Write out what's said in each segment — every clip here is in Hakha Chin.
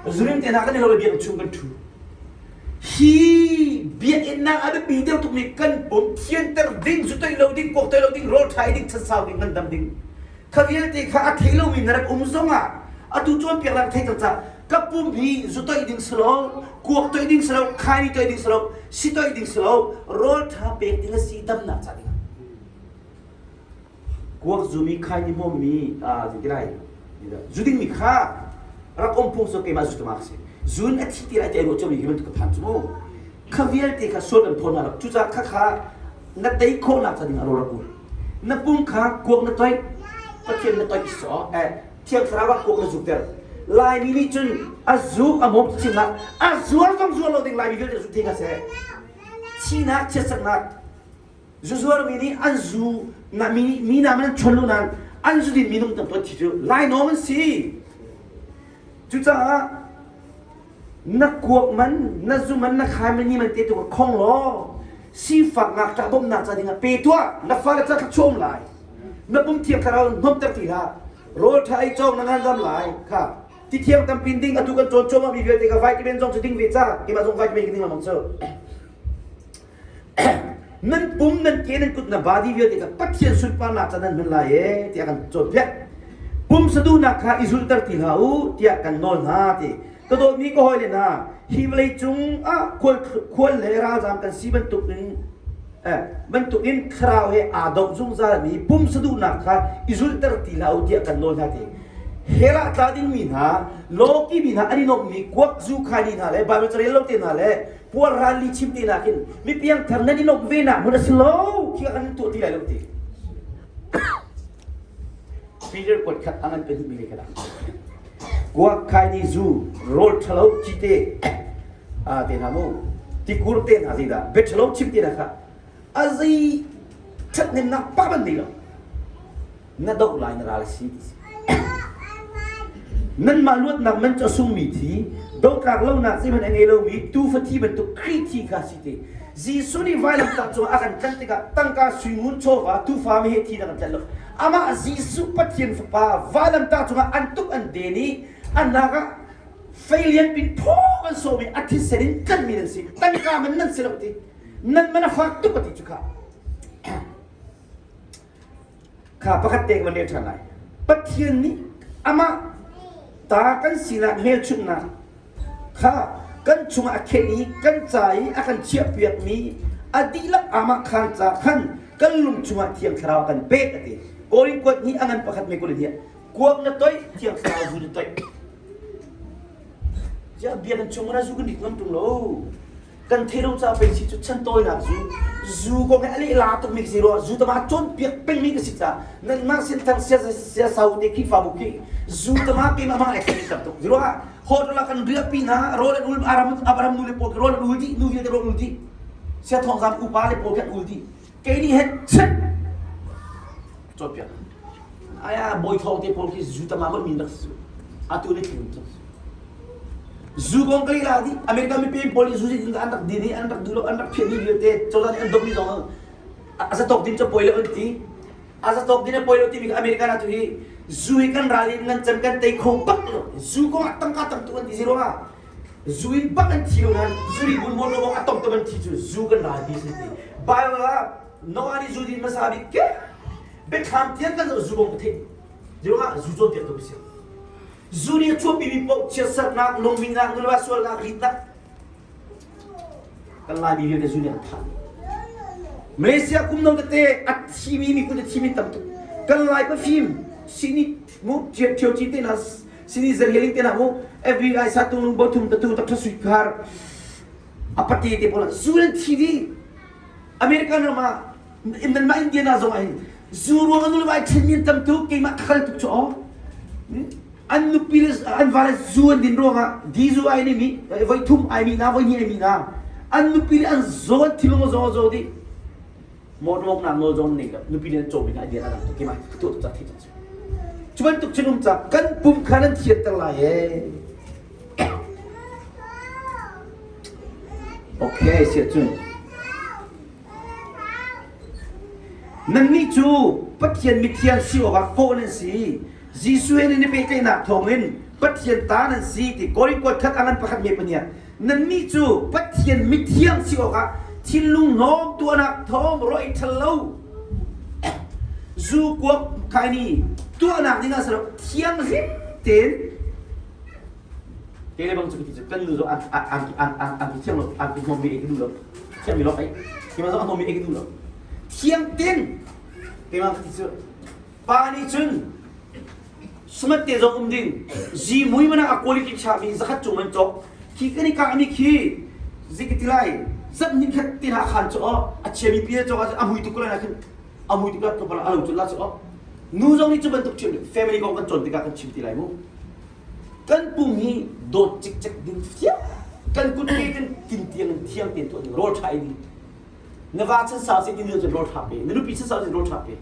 Zurim te hna kan i lo i biakinn chung kan ṭhu. Hi biakinn nak a biapi deuh tukmi kan pum thianter ding, zu toih lo ding, kuak toih lo ding, rawl ṭha ei ding, chansau ding, ngandam ding. Kha vialte kha a thei lomi na rak um zongah atu cawnpiaknak thei cang ca ka pum hi zu toih ding si lo, kuak toih ding si lo, khaini toih ding si lo, si toih ding si lo, rawl ṭha pek ding a si damnak ca dingah. Kuak zumi khaini hmawmmi ti lai zu dingmi kha rak um phung cu keimah zu tama ka si. Zun a thi ti lai ti ai ruah ciomi hi bantuk ka phan cu mu. Kha vialte kha sual kan phaw hna lo. Cucaah kha kha na tei khawhnak ca ding ah rawl rak ul. Na pum kha kuak na toih, Pathian na toih sawh, eh, Thiang Thlarau ah kuak na zukter. Laimi nih cun a zu a mawm chin ah a zuar zong zuar lo ding Laimi vialte zu the hna seh. Thihnak chiatsaknak Zuzuarmi nih an zu na mi mi na man chon lu nan an zu din minung tam tuan thi cu lainawng an si. Cucaah na kuak man na zu man na khai man ni man te tu ka khong law sifak ngakṭah bawmhnak ca dingah pe tuah na fale ca thluachuah um lai na pum thiang thlarau hnomter ti hlah rawl ṭha ei cawng na ngan ram lai kha ti thiang tampin ding atu kan cawn cuahmah mi vialte ka vitamin zong cu ding ve ca keimah zong vitamin ka ding lengmang cu Nan pum, nan ke, nan kut, na body vialte kha Pathian sunparnak ca nan hman lai ee tiah kan cawnpiak. Pum saduhnak kha i zulter ti hlah u tiah kan nawl hna ti. Ka dawtmi ka hawile hna, hi vawlei cung ah khual, khual le ralzaam kan si bantuk in eh, bantuk in thlarau he aa doh zungzalmi pum saduhnak kha i zulter ti hlah u tiah kan nawl hna ti. Hell ah tla dingmi hna, lawki mi hna an i nuamhmi kuak zu khaini hna le Bible carel lo te hna le puarran li chim te nakin mi piangthar nan i lawmh ve nak hmun a si lo khi kan tuah ti lai lo ti Peter kuat khat angan pe mi le kala kuak khai ni zu rawl thalo chi te a te na mu tikur te na zi da bet thalo chim te na kha a zei that nem nak pa ban nei lo na doh lai na ral si ti si. Nanmah luatnak man cu a sungmi thi, dotlak lonak zeihmanh a ngei lomi tuufa thi bantuk Khrih thi kha si ti. Jesuh nih vailamtah cungah a kan tlanh tikah tangka sui ngun chawva tuufa meheh thi na kan tlanh lo. Amah Jesuh Pathian Fapa vailamtah cungah an tuk an den i a nak ah fei lian pin phaw an sawm i a thisen in tlanhmi nan si. Tangka man nan si lo ti. Nan man a fak tuk a ti cu kha. Kha pakhat te ka van rel ṭhan lai. Pathian nih amah ta kan sinak hmelchunhnak kha kan chungah a khenh i kan ca i a kan chiahpiakmi a dihlak amah khaan ca khan kan lung chungah Thiang Thlarau a kan pek a ti. Korin kuat nih a ngan pakhat me kulin hiah kuak na toih Thiang Thlarau zu na toih. Ziah biakinn chung na zu kan rit ngam ṭung lo. Kan theilo ca pei si cu chan tawinak zu zu kong he a lehla tukmi ka si rua zu tama cawnpiak pengmi ka si ca nanmah sin thang sia sia sau te Khrihfabu khi zu tama keimah hmang ai thlen tam tuk ziruah hotel ah kan riahpi hna rawl an ul aram aram nu le pawl rawl an ul dih nu vialte rawl ul dih sia thawng zam upa le pawl khan ul dih kei nih hen chet cawnpiak aya bawi thawng te pawl khi zu tama mon min rak si atu ni thling tuk Zu kong ka lila dih. America mipi pawl nih zu zeitin dah an rak din i an rak duh lo, an rak phiah dih vialte cozah nih an dawpmi zong a zatawk din cu poi lo an ti. A zatawk din a poi lo timi kha America na tu hi zu hi kan ral in nan cem kan tei kho bak lo. Zu kong ah tangka tam tuk an ti si ruangah zu in bak an thi lo nain zu ri bun maw lo a tom tom an thi cu zu kan ral ti si ti. Bible ah Noah nih zu din hmasa bik ke biathlam tiang kan zoh zu kong ka theih. Ruangah zu cawnpiak tu si. Zu nih a chuahpimi paoh chiatserhnak, lungmihnak, nuleva sualnak, ritnak kan Laimi vialte zu nih an thah. Malaysia kum no tete a thimi mi kun a thimi tam tuk. Kan Lai pafim sini mu ṭhiau ci te hna sini zerheling te hna mu every lai sa tung lung bo thum tatu tak sui khar apate te pawl zu an thi dih. American ram ah nanmah Indiana zong ah hin zu ruang ah nuleva ai ṭhenmi an tam tuk keimah ka kal tuk cu aw an nupi le an vale zu an din ruangah di zu ai ni mi voi thum ai mi na voi hnih ai mi na an nupi le an zaw an thilung a zaw a zaw dih mawt nak nawl zong nei lo nupi le an cawmi na ideal a tuk keimah ka tuah tuk ca thi cang cu bantuk cun um ca kan pum kha nan thianter lai ee Okay, siah cun. Nannih cu Pathian mithiang si awkah kawh nan si. Jesuh he nan i pehtlaihnak thawngin. Pathian ta nan si ti Korin kuat khat a ngan pakhat me pania nannih cu Pathian mithiang si awkah thinlung hnawm tuahnak thawng roi ṭhal lo zu kuak khaini tuahnak ding ah si lo thianghlim tein kei le bang cu ti cu kan nu zong an an an an an thiang lo an hnawm mi ei ka duh lo thiang mi lawng ei keimah zong a hnawm mi ei ka duh lo thiang tein keimah ka ti cu pa nih cun Sumat te zong um ding. Zimui mana a quality ṭhami zakhat cung an cawk. Khi kan i kahmi khi zik ti lai zat hnih khat ti hna khan cu aw a chiami pi cawk ahcun a mui tuk lai khin a mui tuk lai tlawmpal a lo cun la cu aw nu zong nih cu bantuk chim family kong kan cawn tikah kan chim ti lai mu kan pum hi dawt cikcek ding fiang kan kut ke kan tin tiang in thiang tein tuah ding rawl ṭha ei ding Na va chan sau seh ti cun rawl ṭha pe. Na nupi chan sau seh rawl ṭha pe.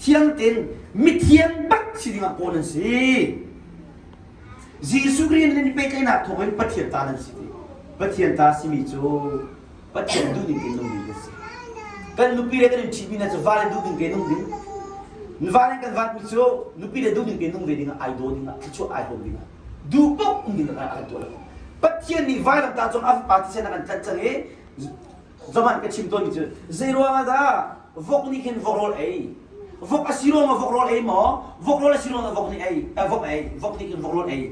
Thiang tein mithiang bak si dingah kawl nan si. Jesuh Khrih nan i pehtlaihnak thawngin Pathian ta nan si ti. Pathian ta simi cu Pathian duhning tein nungmi kan si. Kan nupi le kan in ṭhitmi hna cu va le duhning tein nung ding. Va le kan vatmi cu nupi le duhning tein nung ve dingah ai daw dingah thluachuah ai hawm dingah duh paoh um ding ah a kan tuah lo. Pathian nih vailamtah cung a fapa thisen a kan tlanh cang i Zaman ka chim tawnmi cu zei ruangah dah vok nih khin vok rawl ei? Vok a si ruangah vok rawl ei maw? Vok rawl a si ruangah vok nih ei? Eh, vok ei. Vok nih khin vok rawl ei.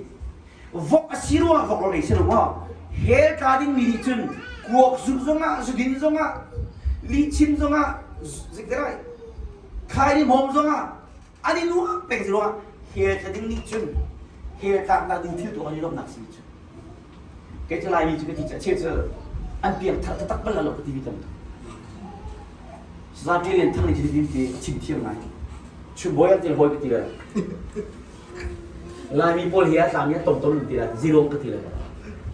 Vok a si ruangah vok rawl ei si lo maw? Hell tla dingmi nih cun kuak zuk zongah, zudin zongah, lihchim zongah, zikderai, khai ni hmawm zongah an i nuam peng si ruangah hell tla ding nih cun hell tlaknak ding thil tuah an i lawmhnak si cu. Kei cu Laimi cu ka ti cu a cheu cu an piang thar taktak bal lo ka ti mi tam. Zapi Lian Thang nih cu ti a chim thiam ngai. Chumbawi an til hawi ka ti le. Laimi pawl hi a tlami a tom tom ti la zero ka ti le.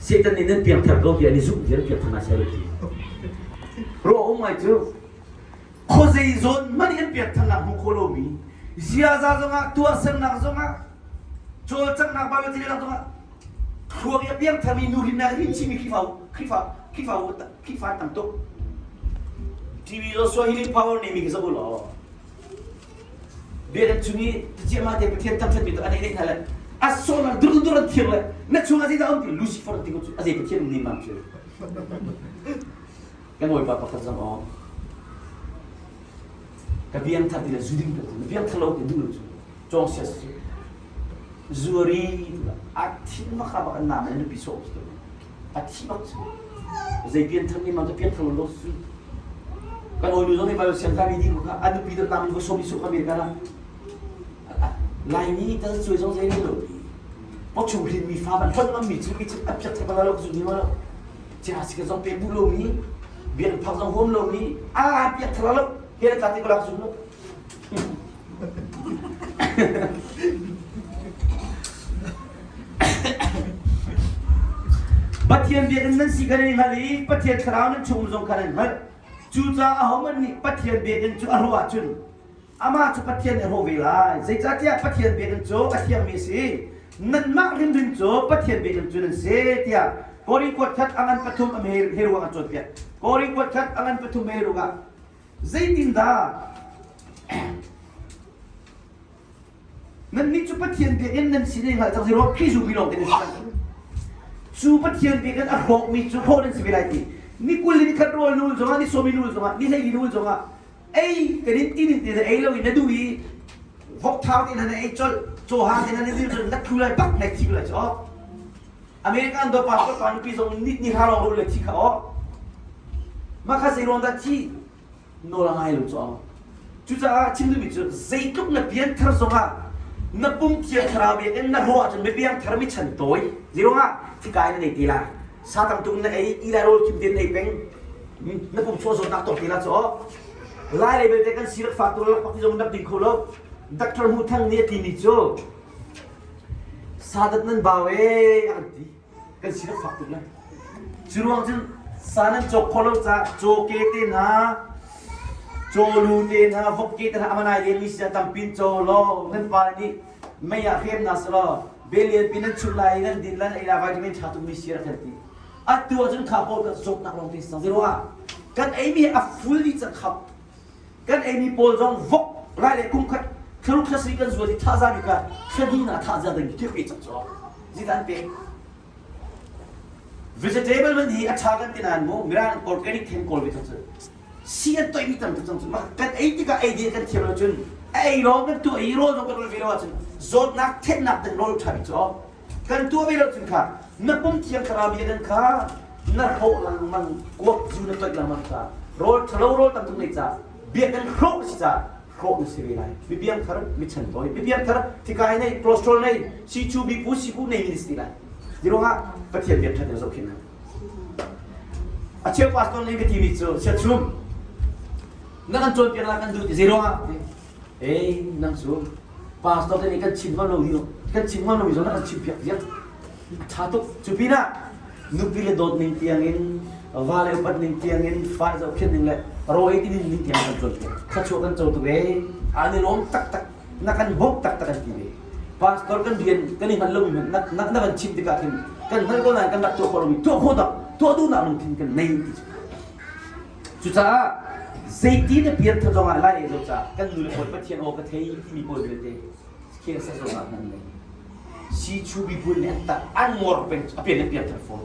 Satan nih nan piang thar ko ti an i zumh ti an piang thar na sia ti. Ruah um ngai cu khuazei zawn hmanh in an piang tharnak hmu kho lomi ziaza zongah tuahsernak zongah cawlcanghnak Bible thil zongah Thluak i a piangtharmi nu hrinnak in chimmi Khrihfa Khrihfa Khrihfa Khrihfa tam tuk. TV Joshua Healing Power nih mi ka zoh u law. Biakinn chung i ciahmah te Pathian thangṭhatmi tu an ei hna le a sawhnak dur dur an thiang le na chungah zeidah um ti Lucifer ti ko cu a zei Pathian um ning cu. Kan hawipa pakhat zong aw ka biang thar ti le zu ding ka tu na biang thar lo ti duh lo cu cawng sia cu Zuari a thi bak bak an nam in nupi sawh cu a thi bak cu zei pian thang ni mang cu pian thang lo su kan hawi nu zong nih Bible siang kami di ko kha a nupi dot nam in sawm i sawh kami kana Laimi tal cuai zong zei lo pawchung hrin mi fa ban hon mi cu ki a piak thak lo zu ni ma lo chia si ka zong pe bu lo mi biak phak zong huam lo mi a piak thak lo he la tla ti ko lak zu lo Pathian biakinn nan si kha nan i hngalh i Pathian thlarau nan chung zong kha nan hngalh. Cucaah ahohmanh nih Pathian biakinn cu a hrawh ahcun amah cu Pathian nih a hrawh ve lai. Zeicahtiah Pathian biakinn cu a thiangmi a si. Nanmah hrimhrim cu Pathian biakinn cu nan si tiah Korin kuat khat a ngan pathum a he ruang an cawnpiak. Korin kuat khat a ngan pathum he ruangah Zeitindah nannih cu Pathian biakinn nan si nan i hngalh cang zeiruang Khrih zummi lawng te nan si cang. Cu Pathian biakinn a hrawkmi cu hrawh nan si ve lai ti. Ni 20 le ni khat rawl nul zongah, ni sawmi nul zongah, ni 14 nul zongah ei kan in ti ning te na ei lo i na duh i vok thau te na na ei colh, caw hang te na na dil cun na thu lai bak na thi lai cu aw. American do pastor pa nupi zong ni ni hra lawng rawl le thi kha aw. Mah kha zei ruang dah thi nawl a ngai lo cu aw. Cucaah chim duhmi cu zeitluk na pianthar zongah na pum thiang thlarau biakinn na hrawh ahcun mi piangthar mi chan tawi. Zeiruangah thikai na nei te lai. Sa tam tuk na ei, i lai rawl khim tein na ei peng. Na pum chuah zawtnak tawk te la cu aw. Lai lei belte kan si rak fak tu lakpak ti zong rak ding kho lo. Doctor Hmu Thang nih a timi cu Sadat nan bau ee an ti. Kan si rak fak tuk lai. Cu ruang cun sa nan cawk khawh lo caah cawke te hna, cawlu te hna, vokke te hna amanai len mi si tampin caw law nan pa nih mei ah hrem na selaw belian pi nan chumh lai i nan din lai nan ei lai vitamin ṭha tuk mi si rak kan ti. Atu ahcun kha pawl kan zawtnak lawng te sang. Zeiruangah kan eimi a full dih cang khap. Kan eimi pawl zong vok lai le kum khat thlaruk thlasarih kan zual i thahzami kha thla hnih na thahza ding khi pe cang cu. Zeidah an pek? Vegetable man hi a ṭha kan ti nain mu Mirang organic then kawl ve cang cu. Si an toihmi tam tuk cang cu. Mah kan ei tikah ei ding kan thiam lo cun a ei lawng kan tuah i rawl zong kan rawl ve lo ahcun zawtnak thennak ding rawl ṭha bik cu kan tuah ve lo cun kha na pum thiang thlarau bia kan kha na hrawh lengmang kuak zu na toih lengmang ca rawl ṭhalo rawl tam tuk nei ca bia kan hrawh si ca hrawh na si ve lai mi piangthar mi chantawi mi piangthar thikai nei cholesterol nei si chu bi pu si ku nei mi si lai ruangah pathian biak ṭhat in zohkhenh hna a cheu pastor nih ka timi cu siachum na kan cawnpiak la kan duh ti zei ruangah ei nang cu pastor te nih kan chim ngam lo hi kan chim ngam lo mi zong na kan chim piak ziak a ṭha tuk cu pinah nupi le dawt ning tiang in va le upat ning tiang in fa zohkhenh ning le rawl ei ti ning ning tiang kan cawnpiak thluachuah kan co tuk ee an i lawm taktak na kan bawmh taktak an ti ve pastor kan rian kan i hngal lomi hmanh na, na, na kan chimh tikah khin kan hngal ko nain kan rak tuah khawh lomi tuah khawh tak tuah duhnak lungthin kan nei ti cu cucaah zeiti na pian tha zongah lai ei zo caah kan nu le pawl Pathian aw ka thei timi pawl vialte khel sa zongah nan nei Si chu miphun nih an tak an ngor peng a pian an pian thar fawn.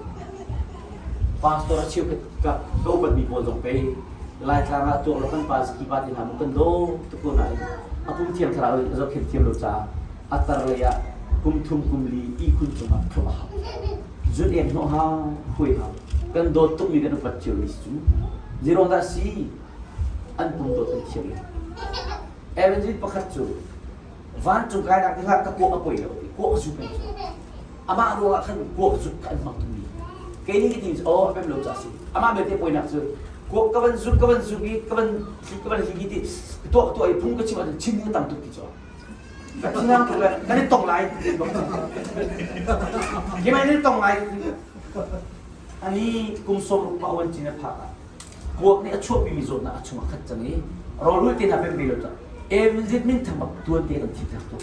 Pastor a cheu ka ka ka upat mi pawl zong pei Laitlang ah tuak lo kan pa zaki pa ti hna mu kan daw tuk ko nain a pum thiam thlarau in a zohkhenh thiam lo caah a tar lei ah kum thum kum li ihkhun cungah thlop a hau. Zun em hnawh hau, khuai hau. Kan dawt tukmi kan upat cio mi si cu. Zeiruang dah si an pum dawt kan thiam lo. Evangelist pakhat cu Vancung kainak tikah ka kuak a poi lo ti kuak zu peng cu amah ruangah khan kuak zuk kha an hmang tukmi kei nih ka ti cu aw a pem lo ca si amah belte poinak cu kuak ka van zuk ka van zuk i ka van ka van hlik i ti tuah tuah i phung ka chim ahcun chim ding a tam tuk ti cu ka thinang tuk le kan i tong lai keimah in tong lai ani kum 60 pa wan cin a phak ah Kuak nih a chuahpimi zawtnak a chung a khat cang i rawlrul te hna pem ve lo cang. Evangelist min thang bak tuan te kan thim thak tuk.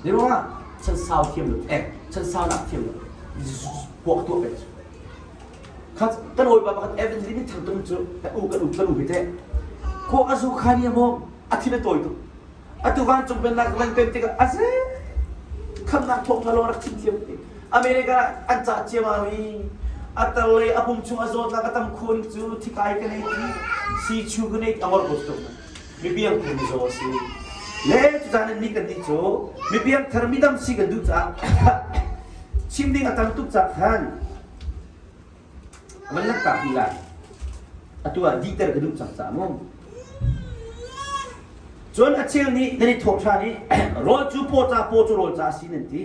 Ni ruangah chan sau thiam lo eh chan sau nak thiam lo kuak tuah pek cu. Khat kan hawipa pakhat evangelist min thang tum cu kan u kan u kan u te kuak a zu kha ni mo a thin a tawi tuk. Atu vancung pennak van pem tikah a ze khamnak thawngtha lawng rak chim thiam ti. America ah an cah ciammam i a tar le a pum chung a zawtnak a tam khun cu thikai ka nei ti si chu ka nei ti a ngor ko tuk. Mipiang thar mizaw a si. Le cucaan in mi kan nih cu mipiang thar midam si kan duh caah chim ding a tam tuk caah khan Van langhter ti lai. Atu ah dihter ka duh cang caah mu. Cun a cheu nih nan i thawh ṭhan i rawl cu paw ca paw cu rawl ca a si nan ti.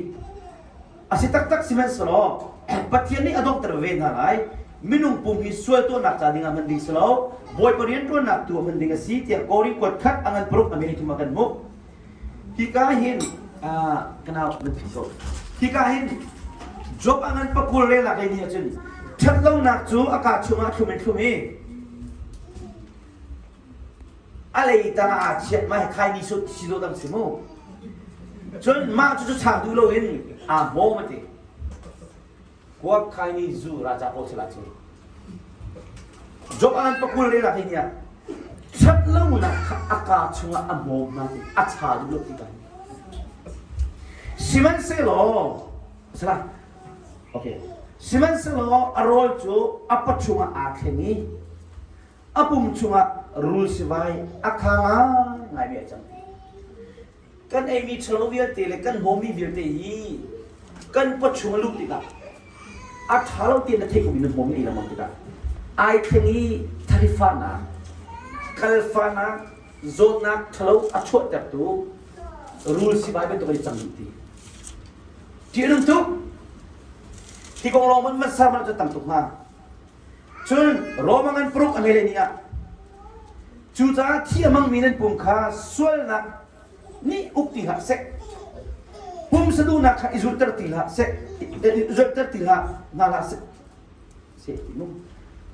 A si taktak sihmanhsehlaw Pathian nih a donghter ve hna lai. Minung pum hi sual tuahnak ca dingah hman ding si lo, Bawipa rianṭuannak tu ah hman ding a si tiah Korin kuat khat a ngan paruk a mei thum ah kan hmuh. Hika hin ka nau nan philh ko. Hika hin Job a ngan pakul relak lei nih ahcun ṭhatlonak cu a kaa chungah thlum in thlum i a lei tangah aa chiah mah hi khaini si dawh dang si mu. Cun mah cu cu chak duh loin aa hmawm a ti. Kuak khaini zu raja pawl sila cu. Job an pakul rel ah hin ya that lonak kha a kaa chungah a hmawm hna ti a cha duh lo ti ka. Sihmanhsehlaw salah okay sihmanhsehlaw a rawl cu a pachungah aa thleng i a pum chungah rul sivai a kha ngai mi a cang. Kan eimi ṭhalo vialte le kan hmawmi vialte hi kan pawchung a luh tikah a ṭha lo ti na theih kum in na hmawm na ei lengmang tikah ai thleng i tharifahnak, kalfahnak, zawtnak ṭhalo a chuahtertu rul sivai bantuk an i cang dih ti. Ṭih a nung tuk. Hi kong lawng hmanh hmasa hmanh cu tam tuk hnga. Cun Roma ngan paruk a ngei le ni ah cucaah thi a hmangmi nan pum kha sualnak nih uk ti hlah seh. Pumsa duhnak kha i zulter ti hlah seh. I zulter ti hlah hna hlah seh. Seh ti mu.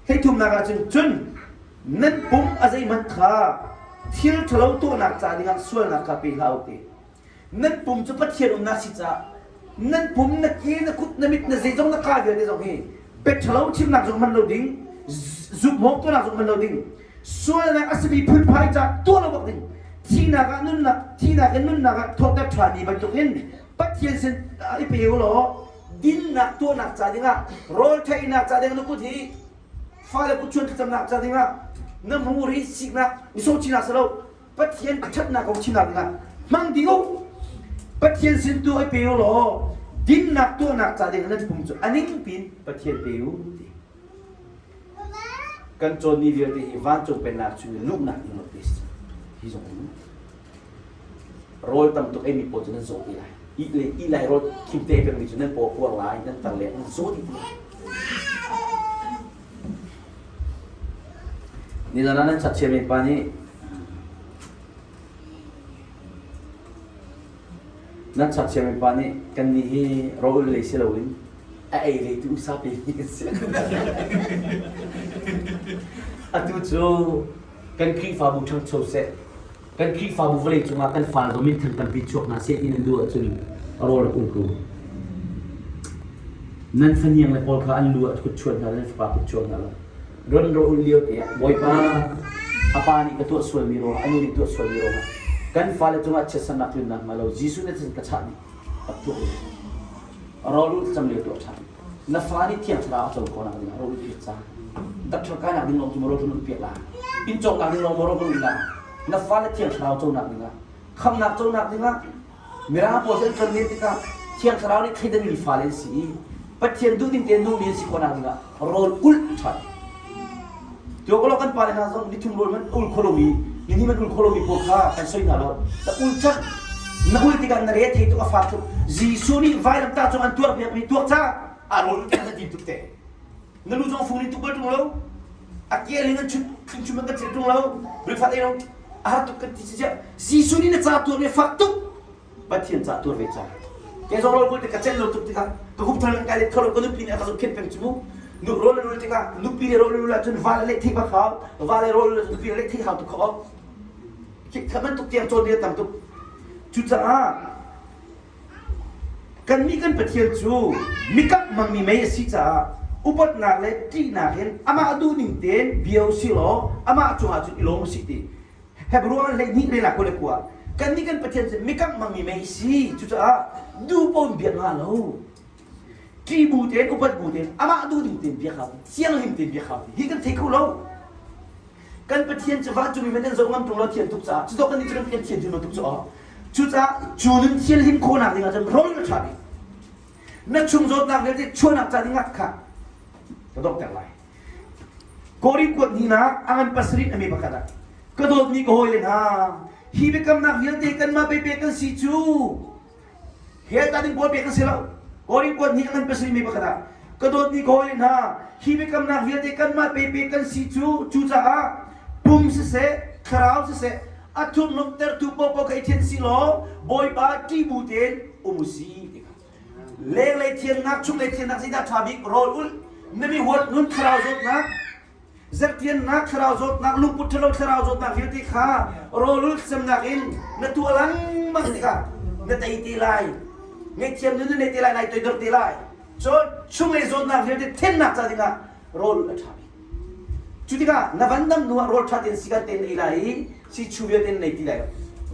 Hleithumnak ah cun cun nan pum a zeihmanh kha thil ṭhalo tuahnak ca dingah sualnak kha pe hlah u ti. Nan pum cu Pathian umnak si caah nan pum na ke na kut na mit na zeizong na kaa vialte zong hi biaṭhalo chimnak zong hman lo ding zumhawk tuahnak zong hman lo ding sualnak a simi phunphai ca tuah lo bak ding thihnak ah nunnak thihnak in nunnak ah thawhter ṭhanmi bantukin. Pathian sin i pe u law dinnak tuahnak ca dingah rawl theihnak ca ding na kut hi fale kut chuan thlacamnak ca dingah na hmur hi siknak misawchinak si lo Pathian ṭhatnak kong chimnak dingah hmang dih u. Pathian sin tu i pe u law dinnak tuahnak ca ding nan pum cu a ning pin Pathian pe u ti. Kan cawnmi vialte hi vancung pennak chung i luhnak ding lo te si. Hi zong um. Rawl tam tuk eimi pawl cu nan zaw ti lai. I le i lai rawl khim te pengmi cu nan paw puar lai, nan tar le nan zaw dih ti lai. Nizan ah nan chakchia pa nih nan chakchia pa nih kannih hi rawl lei si loin a ei lei tu usa pe mi kan si. Atu cu kan Khrihfabu ṭhangcho seh, kan Khrihfabu vawlei cungah kan fale zong minthang tampi chuak hna seh ti nan duh ahcun rawl rak ul ko. Nan fahniang le pawl kha an lu ah kut chuan hna nan fapa kut chuan hna lo. Ron ro ul lio te ah Bawipa a pa nih ka tuah sualmi ruangah a nu nih tuah sualmi ruangah kan fale cungah chiatsernak tlun nakhnga lo Jesuh nih cun ka chah dih tak tuah u. Rawl ul cam lio tuah ṭhan. Na fa nih thiang thlarau a co khawh nak dingah rawl ul piak ca. Doctor kai nak ding lawng cu maw rawl kan ul piak la. Inn cawknak ding lawng maw rawl kan ul la. Na fale thiang thlarau co nak dingah khamnak co nak dingah Mirang pawl cu an tlon len tikah Thiang Thlarau nih thleidanmi fale an si i Pathian duhning tein nungmi an si khawhnak dingah rawl ulh ṭhan. Tuakawlawk kan pale hna zong nithum rawl hmanh ul kho lomi, nihnih hmanh ul kho lomi pawl kha kan soi hna lo. Na ul cang. Na ul tikah na re thei tuk a fak tuk. Jesuh nih vailamtah cung an tuarpiakmi tuak ca a rawl ulh na dim tuk te. Na lu zong fung nih tuk bal ṭung lo. A kel in an chut chum an kan chilh ṭung lo. Breakfast ei lo a har tuk kan ti si Jesuh nih na ca tuar mi fak tuk. Pathian ca tuar ve ca. Kei zong rawl te ka celh lo tuk tikah ka hup thar kai let kholo ka nupi nih a ka zohkhenh peng cu mu. Nu rawl le rul tikah nupi le rawl rul ahcun va le leh thei bak hau. Va le rawl le nupi le leh thei hau tuk kho. Kha bantuk tiang cawn ding a tam tuk. Cucaah Kannih kan Pathian cu mikap hmangmi mei a si caah upatnak le ṭihnak in amah duhning tein bia u sih law amah cungah cun i lawm u sih ti Hebrew ah 12 le 29 kannih kan Pathian cu mikap hmangmi mei a si cucaah duh paoh in biak ngah lo ṭih bu tein upat bu tein amah duhning tein biak hau thianghlim tein biak hau hi kan thei kho lo Kan Pathian cu vancung in nan zoh ngam ṭung lo thian tuk caah cu kan nih cu kan thian lo tuk caah cucaah cu nun thianhlim khawhnak dingah cun rawl na ṭha bik na chung zawtnak vialte chuahnak ca dingah kha ka donghter lai Korin kuat hnih nak a ngan pasarih a mi pakhat ah ka dawtmi ka hawile hna hi biakamnak vialte kanmah pepe kan si cu Hell ta ding pawl pek an si lo. Korin kuat nih a ngan pasarih mi pakhat ah ka dawtmi ka hawile hna hi biakamnak vialte kanmah pepe kan si cu cucaah pum siseh thlarau siseh a thurhnawmhtertu paohpaoh kha i thianh si law Bawipa ṭih bu tein um u si ti kha lenglei thiannak chunglei thiannak zeidah ṭha bik rawl ulh na mi huat nun thlarau zawtnak Zertiannak thlarau zawtnak lungput ṭhalo thlarau zawtnak vialte kha rawlulh semnak in na tuah lengmang tikah na tei te lai. Ngaihthiam nun na nei te lai, nai toidor te lai. Cun chunglei zawtnak vialte thennak ca dingah rawl a ṭha bik. Cu tikah na van dam hnu ah rawl ṭha tein sikan tein na ei lai i si chu vialte na nei ti lai lo.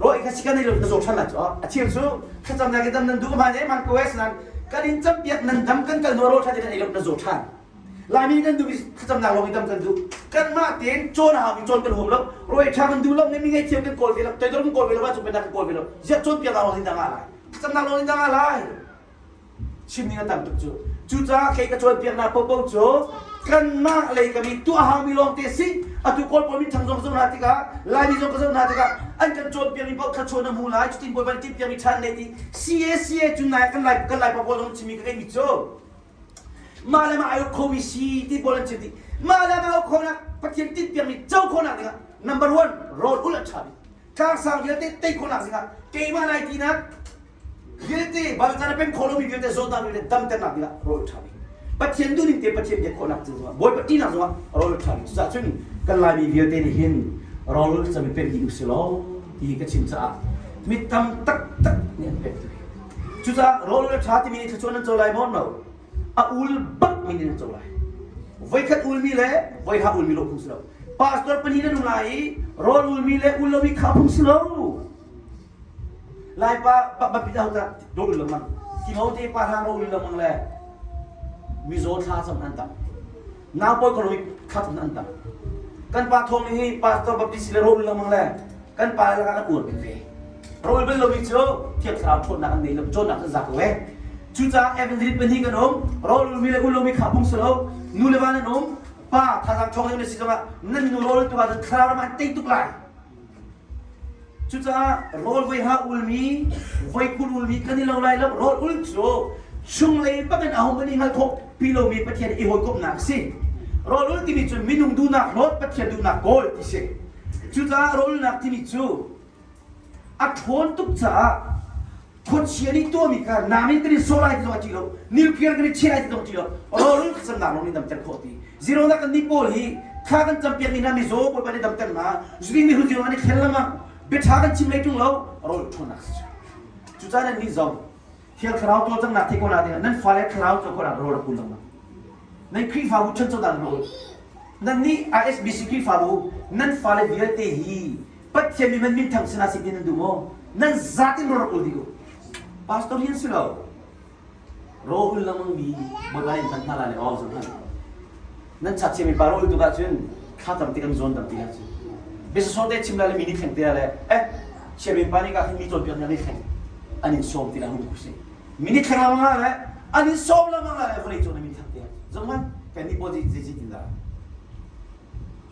Rawl ei kha sikan nei lo na zaw ṭhan lai cu. A cheu cu thlacamnak i dam nan duh hmaan e hmaan ko e sinan kan in campiak nan dam kan kal hnu ah rawl ṭha tein nan ei lo na zaw ṭhan. Laimi kan duh i thlacamnak lawng i dam kan duh. Kanmah tein cawn a haumi cawn kan huam lo. Rawi ṭha kan duh lo, mi ngaihthiam kan kawl ve lo, toidor kan kawl ve lo, vancung pennak kan kawl ve lo. Ziah cawnpiaknak lawng in dah ngah lai? Thlacamnak lawng in dah ngah lai? Chim ning a tam tuk cu. Cucaah kei ka cawnpiaknak paohpaoh cu kanmah lei ka mi tuah haumi lawng te si. Atu Kawl pawl minthang zong ka zoh hna tikah, Laimi zong ka zoh hna tikah an kan cawnpiakmi paoh thluachuah na hmu lai, cutin Bawipa nih timhpiakmi ṭhan nei ti CACA cun nai kan Lai kan Laipa pawl zong chimmi ka ngeihmi cu mah le mah ai uk khomi si ti pawl an chim ti mah le mah uk khonak Pathian tinhpiakmi co khawhnak dingah number one rawl ulh a ṭha bik tlangsang vialte tei khawhnak dingah keimah nai tinak vialte balcan a pem kho lomi vialte zawtnak vialte damternak dingah rawl ṭha bik Pathian duhning te Pathian biak khawhnak ding zongah Bawipa ṭihnak zongah rawl ṭha bik cucaah cun kan Laimi vialte nih hin rawl cam i pem dih usih law ti ka chim caah mi tam taktak nih an pek tu Cucaah rawl le ṭha timi nih thluachuah nan co lai maw? No. A ul bak mi nih nan co lai. Voikhat ulmi le voiha ulmi lo phung si lo. Pastor pahnih nan um lai i rawl ulmi le ul lomi kha phung si lo. Laipa Baptist ho ta rawl ul lengmang. Timote pa hrang rawl ul lengmang le mizaw thla cam an tam. Nau pawi kolo thla cam an tam. Kan pa thawng hi pastor Baptist le rawl ul lengmang le kan pa le kan uar bik ve. Rawl bal lomi cu Thiang Thlarau ṭhawnnak an nei lo, cawnnak cu za ko e. Cucaah evangelist pahnih kan um, rawl ulmi le ul lomi kha phung si lo, nu le va nan um, pa thazaang ṭhawng deuh na si zongah nan nu rawl tu ahcun thlarau ram an tei tuk lai. Cucaah rawl voi ha ulmi, voi kul ulmi kan i lo lai lo, rawl ul cu chunglei bak in ahohmanh i hngalh khawh pi lomi Pathian i hawikomhnak a si. Rawl ul timi cu minung duhnak hlawt Pathian duhnak kawl ti si. Cucaah rawlnak timi cu a ṭhawn tuk caah khuachia nih tuahmi kha nam in kan i sawh lai ti zong a ṭih lo nuclear kan i cheh lai ti zong a ṭih lo rawlul thlacamnak lawng nih damter khawh ti zero nak kan nih pawl hi thla kan campiakmi hna mizaw Bawipa nih damter hna zuding mihrut zero an i thlen lengmang biaṭha kan chim lei ṭung lo rawl ṭhawnnak si cu cucaah nan nih zong Thiang Thlarau cawlcanghnak thei ko na dingah nan fale thlarau caw ko rawl rak ul lengmang nan Khrihfabu ṭhancho dan rawl nan nih ISBC Khrihfabu nan fale vialte hi Pathian mi man minthang sinah si ti nan duh maw nan zatin rawl rak ul dih u pastor hian si lo rawl ul lengmang mi Bawipa nih hman hna lai le aw zong hman nan chakchia mi pa rawl ul tuk ahcun thla tam tik an zawn tam ti ahcun biasasawh te chim lai le mi nih thleng te le eh chiamin pa nih ka khin mi cawnpiak hna nih thleng an in sawm ti la hung ku si mi nih thleng lengmang la le an in sawm lengmang la le vawlei cung na min thang te zong man kan nih pawl zei zei tin la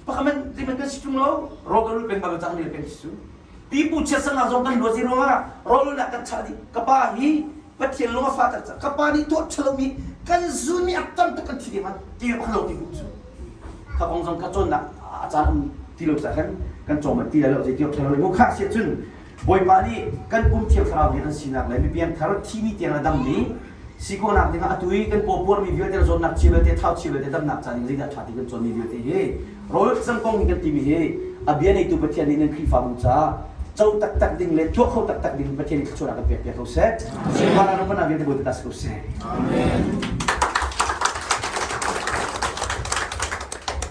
pakhaman zeiman kan si tung lo rawl peng ba cang ni peng si su pipu chia sanga zong kan luat ruangah rawlul nak kan chah dih ka pa hi Pathian lung a fah tak ka pa nih tuah ṭhalo kan zun mi a tam tuk kan thi ding ti ka lo ti hu cu kha kong zong ka cawnnak a caan um ti lo ca khan kan cawm ti lo zei ti ṭhalo le kha si cun Bawipa nih kan pum thiang thlarau nih an sinak le mipiang thar thimi tiang le dammi si khawhnak dingah atu i kan pawpuar mi vialte zawtnak chia vialte thau chia vialte damnak ca ding zeidah ṭha ti kan cawnmi vialte hi rawl cang kong hi kan timi hi a bia neitu Pathian nih nan Khrihfabu caah co taktak ding le tuah kho taktak ding Pathian nih thluachuahnak kan pek piak ko seh. Sunparnak ram vialte Bawipa ta si ko seh. Amen.